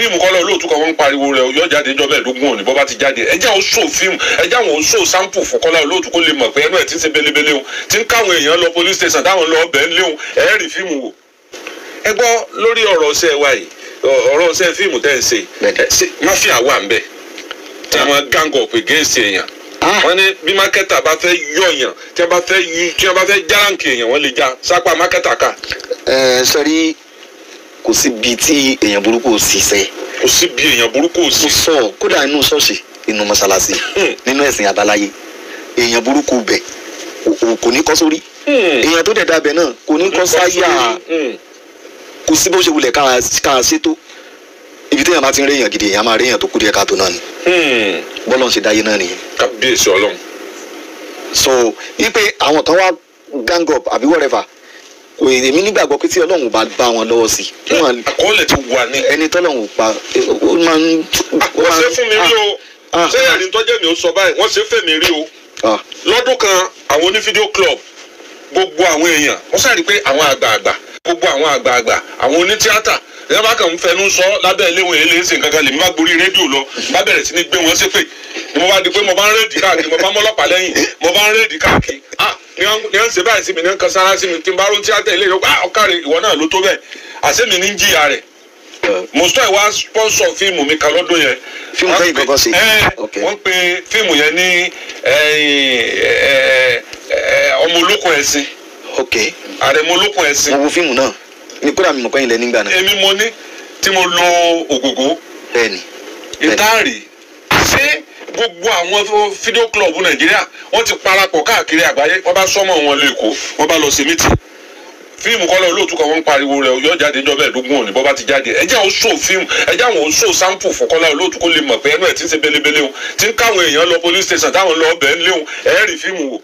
Fíìmù Kọ́lá Olóòtú kan wọ́n ń pariwo rẹ̀ yọ jáde níjọ́ 25 òní. Bọ́ bá ti jáde, ẹ jẹ́ àwọn show fíìmù, ẹ jẹ́ àwọn show sample fún Kọ́lá Olóòtú kó lè mọ̀ pé ẹnu ẹ̀ ti ń ṣe belebele o, tí ń káwọn èèyàn lọ police station táwọn lọ bẹ́ẹ̀ ń léwu, ẹ rí fíìmù wò. Ẹ gbọ́ lórí ọ̀rọ̀ ọ̀sẹ̀ wa yìí, ọ̀rọ̀ ọ̀sẹ̀ fíìmù tẹ́ ń ṣe, mafia wà ń bẹ̀ tí wọ́n gang up against èèyàn. Wọ́n ní bí mákẹ́tà bá fẹ́ yọ̀yàn, tí wọ́n bá fẹ́ yí, tí wọ́n bá fẹ́ járáǹkì èèyàn, wọ́n lè já sápá mákẹ́tà ká. Ẹ sọrí, kò sí ibi tí èèyàn burúkú ò sí sẹ́. Kò sí bí èèyàn burúkú ò sí. Mo sọ kódà inú ṣọ́ọ̀ṣì, inú mọ́ṣáláṣí, nínú ẹ̀sìn àbáláyé, èèyàn burúkú bẹ̀ kò ní kọ́ sórí. Èèyàn tó dẹ̀ dabẹ̀ náà kò ní kọ́ sáyà. Kò sí bó ṣe wulẹ̀ ká ṣe tó. Ibi téèyàn bá ti ń réèyàn gidi, èèyàn máa réèyàn tó kú díẹ̀ káàtó náà ni. Bọ́lọ̀ ń ṣe dáyé náà nìyẹn. Kábíyèsí Ọlọ́run. So wípé àwọn kan wá gang up àbí whatever, kò èmi nígbàgbọ́ pé tí Ọlọ́run bá bá wọn lọ́wọ́ sí i. Àkọọ́lẹ̀ ti wà ní. Ẹni tọ́lọ́run pa ó máa ń. Wọ́n ṣe fún mi rí o. Ṣé ẹ̀rí tọ́jẹ́ mi ò sọ báyìí? Wọ́n ṣe fẹ́ mi rí o. Lọ́dún kan, àwọn oní fídíò club, gbogbo àwọn èèyàn wọ́n sáré pé àwọn àgbààgbà, gbogbo àwọn àgbààgbà, àwọn onítíátà, ìyá bá kàn ń fẹnu sọ lábẹ́ iléèwé eléyìí nǹkan kan, lèmi bá gborí rédíò lọ, bá bẹ̀rẹ̀ sí ní gbé wọn ṣépè. Ni mo bá di pé mo bá ń rédì káàkiri, mo bá mọ́lọ́pàá lẹ́yìn, mo bá ń rédì káàkiri. Ah, ní wọ́n ń ṣe báyìí sí mi, ní wọ́n kan sára sí mi, tí n bá rún tíátà ilé yòókù, ah, ọ̀kàrẹ̀ ìwọ náà ló tó bẹ́ẹ̀, àṣé mi ní ń jìyà rẹ̀. Mùsùlùmí wá sponsor fíìmù mi kan lọ́dún yẹn. Fíìmù tẹ́yìn kọ́kọ́ sí. Wọ́n pe fíìmù yẹn ní ọmọ olókùn ẹ̀sìn. Àrẹ̀mọ olókùn ẹ̀sìn. Mo wo fíìmù náà ní kódà mi mọ̀ pé ilẹ̀ nígbà náà. Èmi mo ní tí mo lo ògògó. Bẹ́ẹ̀ni. Ìtaàrí ṣé gbogbo àwọn fídíò club Nàìjíríà wọ́n ti parapọ̀ káàkiri àgbáyé, wọ́n bá sọ́mọ̀ wọn lẹ́kọ̀ọ́, wọ́n bá lọ sí mítì. Fíìmù Kọ́lá Olóòtú kan wọ́n ń pariwo rẹ̀ yọ jáde níjọ́ 25 òní. Bọ́ bá ti jáde, ẹ jẹ́ àwọn show fíìmù, ẹ jẹ́ àwọn show sample fún Kọ́lá Olóòtú kó lè mọ̀ pé ẹnu ẹ̀ ti ń ṣe belebele o, tí ń káwọn èèyàn lọ police station táwọn lọ bẹ́ẹ̀ ń léwu, ẹ rí fíìmù wò.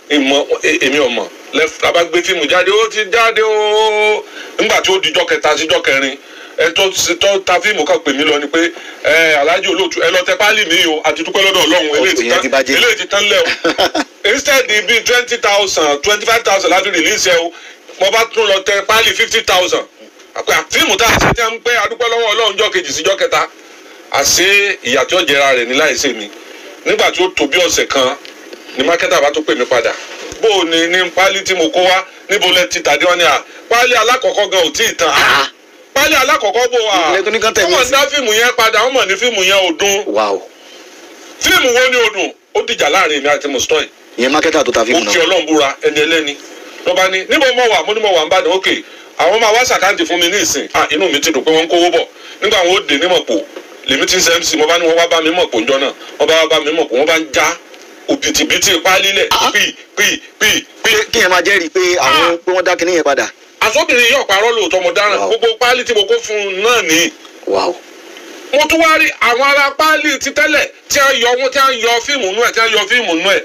Ìmọ̀ èmi ọmọ lẹ́fù bá gbé fíìmù jáde, ó ti jáde ó. Nígbà tí ó dijọ́ kẹta síjọ́ kẹrin, ẹ tó ta fíìmù kan pè mí lọ ni pé ẹ Alhaji Olóòtú, ẹ lọ tẹ páálí mi o, àti dúpẹ́ lọ́dọ̀ Ọlọ́run, eléyìí ti tán lẹ́ o. Instead bíi 20,000, 25,000 láti release ẹ o, mo bá tún lọ tẹ páálí 50,000. Fíìmù tá a ṣe tẹ́ ń pẹ́ adúpẹ́ lọ́wọ́ Ọlọ́run jọ́ kejì síjọ́ kẹta, àṣé ìyà tí ó jẹra rẹ̀ ní láìsí mi. Nígbà tí ó tó bí ọ̀sẹ̀ kan ni mákẹ́tà bá tó pè mí padà, bó o ní ní páálí tí mo kó wá níbo lẹ ti tàdé? Wọn ni à páálí alákọ̀ọ́kọ́ gan ò tí ì tán. Páálí alákọ̀ọ́kọ́ bò wá, wọ́n mọ̀ dá fíìmù yẹn padà, wọ́n mọ̀ ní fíìmù yẹn ò dùn. Fíìmù wo ni ò dùn? Ó dìjà láàrin èmi àti Mùsùlùmí. Ìyẹn mákẹ́tà tó ta fíìmù náà. Mo fi Ọlọ́run búra, ẹni ẹlẹ́ni ló bá ní níbo mo wà, mo ní mo wà ń bàdàn. Òkè àwọn máa wá sàkáǹtì fún mi ní ìsìn. Inú mi ti dùn pé wọ́n ń kówó bọ̀. Nígbà wọn ó dé ní Mọ̀pọ̀, lèmi ti ń ṣe MC, mo bá ní wọ́n wá bá mi Mọ̀pọ̀ ńjọ́ náà, wọ́n bá wá bá mi Mọ̀pọ̀, wọ́n bá ń já òbítíbitì páálí lẹ̀ pì pì pì pì. Kí ẹ máa jẹ́rìí pé àwọn pé wọ́n dá kinní yẹn padà. Àsọ́bìnrin yóò parọ́ lóòótọ́, mo dáràn. Gbogbo páálí tí mo kó fún un náà nìyí. Mo tún wá rí àwọn ará páálí ti tẹ́lẹ̀ tí a yọ wọn, tí a yọ fíìmù nú ẹ̀, tí a yọ fíìmù nú ẹ̀.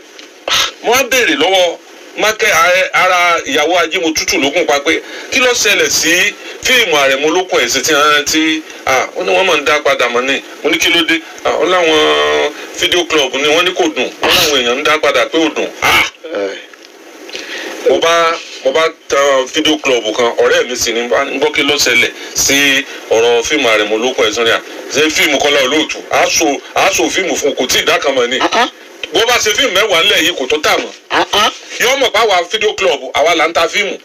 Mo á béèrè lọ́wọ́ mákẹ́ ara ìyàwó Ajímọ̀tútù lókun pa pé kí ló ṣẹlẹ̀ sí fíìmù Àrẹ̀mọ olókùn ẹ̀sìn tí wọ́n ti ó ní wọ́n máa ń dá padà mọ́ ní. Mo ní kí ló dé? Ó láwọn fídíò club ni wọ́n ní kò dùn, wọ́n láwọn èèyàn ń dá padà pé ò dùn. Mo bá tan fídíò club kan, ọ̀rẹ́ mi sì ní ń gbọ́ kí ló ṣẹlẹ̀ sí ọ̀rọ̀ fíìmù Àrẹ̀mọ olókùn ẹ̀sìn rẹ̀. Ṣé fíìmù Kọ́lá Olóòtú àásò fíìmù fún kò tí ì dá kan mọ́ ni? Bó bá ṣe fíìmù 10 ńlẹ̀ yìí kò tó tà mọ́. Yọ mọ̀ pé àwa fídíò club àwa là ń ta fíìmù.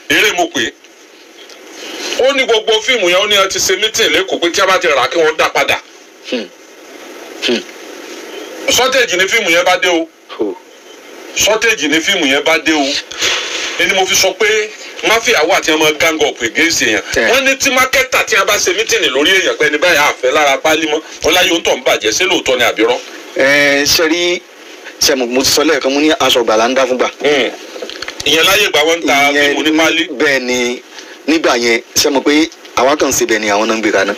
Eré mo pè é. Ó ní gbogbo fíìmù yẹn, ó ní ti ṣe mítìn lẹ́kọ̀ọ́ pé tí a bá ti rà kí wọ́n dá padà. Sọ́tẹ̀jì ni fíìmù yẹn bá dé o. Sọ́tẹ̀jì ni fíìmù yẹn bá dé o. Ẹni mo fi sọ pé máfíà wà tí wọ́n máa gang up against èèyàn. Wọ́n ní tí mákẹ́tà tí a bá ṣe mítìnì lórí èèyàn pé ẹni báyìí àfẹ́ lára pálí mọ́, wọ́n láyé ó ń tọ̀ ń bàjẹ́, ṣé lóòótọ́ ni àbírọ́? Ẹ ṣe rí ṣe mo ti sọ lẹ́ẹ̀kan, mo ní aṣọ ìgbà là ń dá fúngbà. Ìyẹn láyé ìgbà wọn ń ta fíìmù ní pálí. Bẹ́ẹ̀ ni, nígbà yẹn ṣe mọ̀ pé àwa kàn ń ṣe bẹ́ẹ̀ ni àwọn náà ń gbé kaná.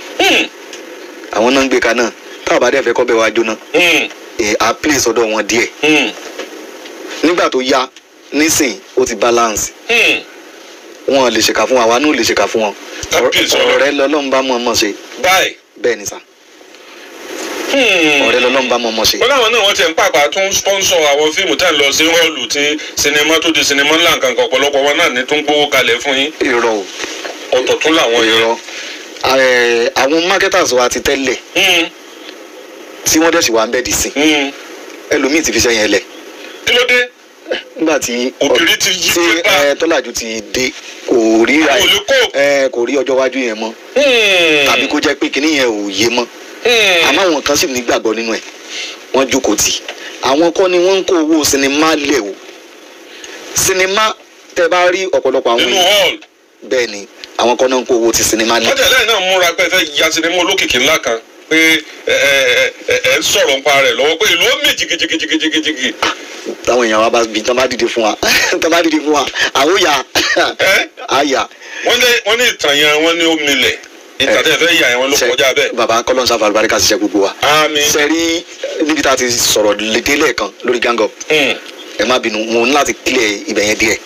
Àwọn náà ń gbé kaná, táwọn bá dẹ̀ fẹ́ kọ́ bẹ́ẹ̀ wá jóná. À play sọ́dọ̀ wọn díẹ̀. Nígbà tó yá nísìn ó ti balance. Wọn lè ṣèkà fún wa, àwa náà lè ṣèkà fún wọn. Ọ̀rẹ́ lọ́lọ́run bá mọ̀ mọ̀ ṣe. Bẹ́ẹ̀ ni sà. Ọ̀rẹ́ lọ́lọ́run bá mọ̀ mọ̀ ṣe. Wọ́n láwọn náà wọ́n ti ń pàpà tún sponsor àwọn fíìmù tẹ́ ń lọ sí họ́ọ̀lù tí sinimá tó di sinimá ńlá nǹkan kan, ọ̀pọ̀lọpọ̀ wọn náà ní tún gbówó kalẹ̀ fún yín. Irọ́ o. Ọ̀tọ̀ tún làwọn yẹn. Irọ́. Àwọn marketers wa ti tẹ́lẹ̀ tí wọ́n dẹ̀ sì wà ń bẹ̀ dì sí, ẹlòmíì ti fi ṣe yẹn lẹ̀. Kí ló dé? Nígbà tí òbírí ti yí pé tọ́làjú ti dé, kò rí kò rí ọjọ́ iwájú yẹn mọ́, tàbí kó jẹ́ pé kinní yẹn ò yé mọ́. Àmọ́ àwọn kan sì nígbàgbọ́ nínú ẹ̀, wọ́n jókòó tì. Àwọn kọ́ ni wọ́n ń kó owó sinimá lẹ̀ o. Sinimá tẹ́ bá rí ọ̀pọ̀lọpọ̀ àwọn nínú hall. Bẹ́ẹ̀ ni, àwọn kan náà ń kó owó ti sinimá lẹ̀. Wọ́n tẹ̀lé náà múra pé fẹ́ ya sinimá olókìkí ńlá kan pé ẹ ń sọ̀rọ̀ nípa rẹ̀ lọ́wọ́ pé ìlú ó mì jìgìjìgìjìgìjì. Táwọn èèyàn wa bá bí tán bá dìde fún wa, tán bá dìde fún wa, àwọn yà á yà. Wọ́n ní ìtàn yẹn, wọ́n ní ó milẹ̀. Ìtàn tẹ́ fẹ́ yà yẹn, wọ́n ló kọjá bẹ́ẹ̀. Bàbá kọ́lọ́n sáfà àlùbáríkà ṣiṣẹ́ gbogbo wa. Àmín. Sẹ́rí níbi tá a ti sọ̀rọ̀ lédè lẹ́ẹ̀kan lórí gang up. Ẹ má bínú, mo ní láti clear ibẹ̀ yẹn díẹ̀.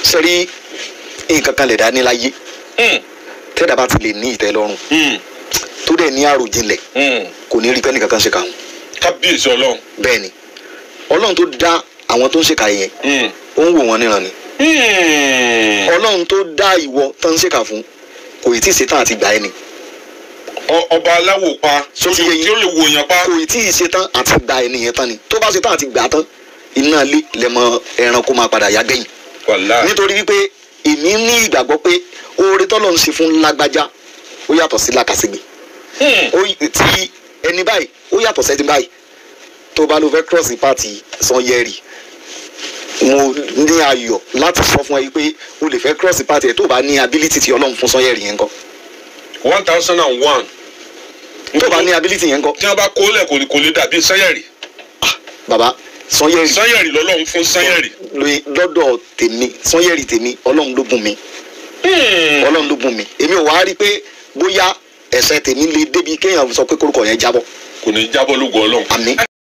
Sẹ́rí nǹkan kan lè dá ní láyé. Tẹ́dà bá ti lè ní ìtẹ́lọ́rùn, tó dẹ̀ ní àròjinlẹ̀, kò ní rí pé ẹnìkankan ṣe kà wọ́n. Kábíyèsí Ọlọ́run. Bẹ́ẹ̀ ni, Ọlọ́run tó dá àwọn tó ń ṣèkà yẹn, ó ń wò wọ́n níran ni. Ọlọ́run tó dá ìwọ tó ń ṣèkà fún kò ì tí ì ṣetán àti gbà ẹ́ ni. Ọba aláwò pa tí ó lè wò yàn pa. Kò ì tí ì ṣetán àti gbà ẹni yẹn tán ni. Tó bá ṣetán àti gbà tán, iná ilé lẹ́mọ ẹranko máa padà yá gbẹ̀yìn. Nítorí wípé èmi ní ìgbàgbọ́ pé oore tọ́lọ́run ṣe fún lágbájá ó yàtọ̀ sí làkàṣègbè. Tí ẹni báyìí ó yàtọ̀ sẹ́ni báyìí. Tó bá ló fẹ́ cross party Sanyẹ̀rì, mo ní ayọ̀ láti sọ fún ẹ pé o lè fẹ́ cross party ẹ̀ tó bá ní ability tí Ọlọ́run fún Sanyẹ̀rì yẹn kọ́. 1001. Tó bá ní ability yẹn kọ́. Tí wọ́n bá kó lẹ̀ kò lè dàbí Sanyẹ̀rì. Bàbá Sanyẹ̀rì. Sanyẹ̀rì lọ́lọ́run fún Sanyẹ̀rì. Lọ́dọ̀ tèmi, Sanyẹ̀rì tèmi, Ọlọ́run ló bùn mi. Ọlọ́run ló bùn mi. Èmi ò wá rí pé bóyá ẹ̀ṣẹ̀ tèmi lè débi kéèyàn sọ pé kórúkọ yẹn jábọ́. Kò ní jábọ́ lógo Ọlọ́run. Àmín.